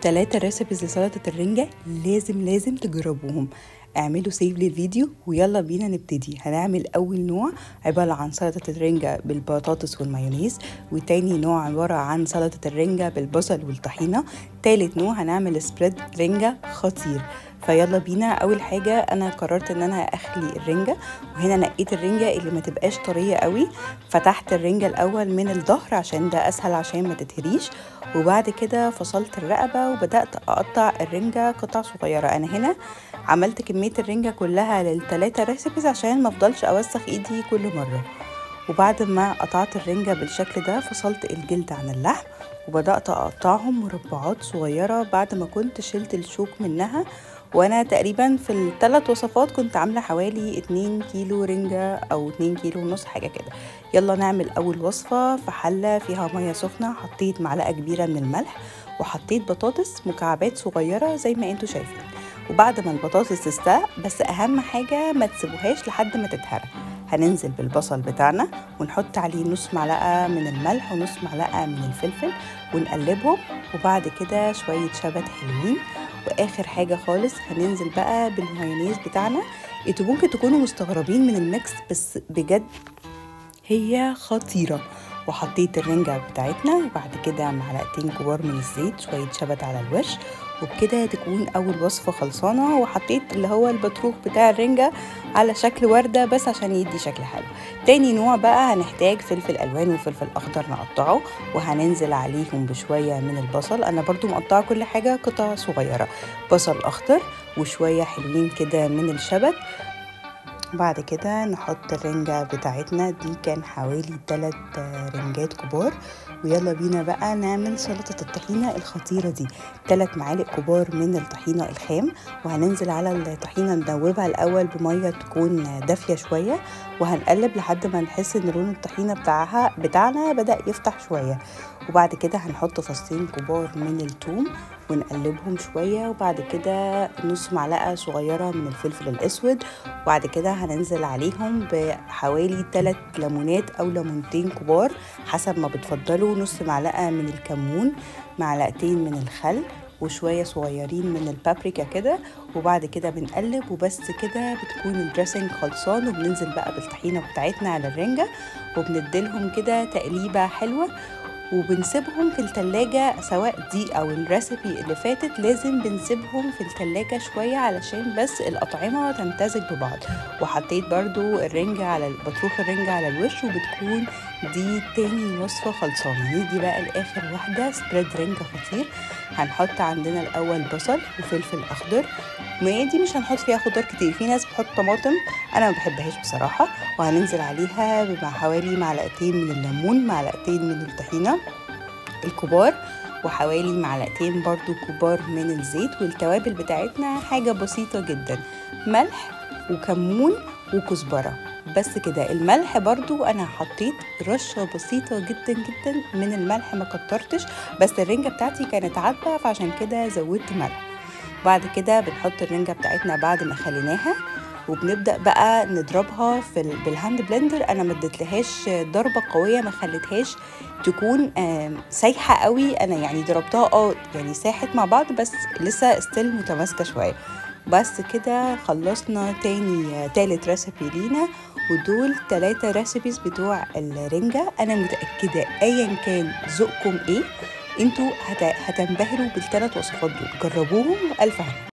3 recipes لسلطة الرنجة لازم لازم تجربوهم. اعملوا save للفيديو ويلا بينا نبتدي. هنعمل اول نوع عبارة عن سلطة الرنجة بالبطاطس والمايونيز، وتاني نوع عبارة عن سلطة الرنجة بالبصل والطحينة، تالت نوع هنعمل spread رنجة خطير. فيلا بينا. اول حاجة انا قررت ان انا اخلي الرنجة، وهنا نقيت الرنجة اللي ما تبقاش طرية قوي. فتحت الرنجة الاول من الظهر عشان ده اسهل عشان ما تتهريش، وبعد كده فصلت الرقبة وبدأت اقطع الرنجة قطع صغيرة. انا هنا عملت كمية الرنجة كلها للتلاتة recipes عشان ما افضلش اوسخ ايدي كل مرة. وبعد ما قطعت الرنجة بالشكل ده فصلت الجلد عن اللحم وبدأت اقطعهم مربعات صغيرة بعد ما كنت شلت الشوك منها. وانا تقريبا في الثلاث وصفات كنت عاملة حوالي 2 كيلو رنجة او 2 كيلو ونص حاجة كده. يلا نعمل اول وصفة. في حلة فيها مية سخنة حطيت معلقة كبيرة من الملح وحطيت بطاطس مكعبات صغيرة زي ما انتوا شايفين. وبعد ما البطاطس تستوي، بس اهم حاجة ما تسيبوهاش لحد ما تتهرى، هننزل بالبصل بتاعنا ونحط عليه نص معلقة من الملح ونص معلقة من الفلفل ونقلبهم، وبعد كده شوية شبت حلوين. واخر حاجة خالص هننزل بقى بالمايونيز بتاعنا. انتوا ممكن تكونوا مستغربين من ال mix، بس بجد هي خطيرة. وحطيت الرنجة بتاعتنا وبعد كده معلقتين كبار من الزيت، شوية شبت على الوش، وبكده تكون اول وصفة خلصانة. وحطيت اللي هو البطروخ بتاع الرنجة على شكل وردة بس عشان يدي شكل حلو. تاني نوع بقى هنحتاج فلفل الوان وفلفل اخضر نقطعه، وهننزل عليهم بشوية من البصل. انا برضو مقطعة كل حاجة قطع صغيرة، بصل اخضر وشوية حلوين كده من الشبت. بعد كده نحط الرنجة بتاعتنا، دي كان حوالي 3 رنجات كبار. ويلا بينا بقى نعمل سلطة الطحينة الخطيرة دي. 3 معالق كبار من الطحينة الخام، وهننزل على الطحينة ندوبها الأول بمية تكون دافية شوية، وهنقلب لحد ما نحس ان لون الطحينة بتاعنا بدأ يفتح شوية. وبعد كده هنحط فصين كبار من الثوم ونقلبهم شوية، وبعد كده نص معلقة صغيرة من الفلفل الأسود، وبعد كده هننزل عليهم بحوالي 3 ليمونات أو ليمونتين كبار حسب ما بتفضلوا، نص معلقة من الكمون، معلقتين من الخل، وشوية صغيرين من البابريكا كده. وبعد كده بنقلب، وبس كده بتكون ال dressing خلصان. وبننزل بقى بالطحينة بتاعتنا على الرنجة وبنديلهم كده تقليبة حلوة، وبنسيبهم في التلاجة. سواء دي او ال recipe اللي فاتت لازم بنسيبهم في التلاجة شوية علشان بس الأطعمة تمتزج ببعض. وحطيت برضو الرنجة على بطروخ الرنجة على الوش، وبتكون دي تاني وصفة خلصانة. نيجي بقى لآخر واحدة، spread رنجة خطير. هنحط عندنا الأول بصل وفلفل أخضر، ما دي مش هنحط فيها خضار كتير، في ناس بتحط طماطم، انا ما بحبهاش بصراحة. وهننزل عليها بحوالي معلقتين من الليمون، معلقتين من الطحينه الكبار، وحوالي معلقتين برضو كبار من الزيت. والتوابل بتاعتنا حاجة بسيطة جدا، ملح وكمون وكزبره بس كده. الملح برضو انا حطيت رشه بسيطة جدا جدا من الملح، ما كترتش، بس الرنجه بتاعتي كانت عذبه فعشان كده زودت ملح. بعد كده بنحط الرنجة بتاعتنا بعد ما خليناها، وبنبدأ بقى نضربها في بال hand blender. انا ما اديتلهاش ضربة قوية، ما خليتهاش تكون سايحة قوي، انا يعني ضربتها يعني ساحت مع بعض بس لسه still متماسكة شوية. بس كده خلصنا تالت recipe لينا، ودول 3 recipes بتوع الرنجة. انا متأكدة ايا كان ذوقكم ايه انتوا هتنبهروا بالثلاث وصفات دول، جربوهم والف هنا.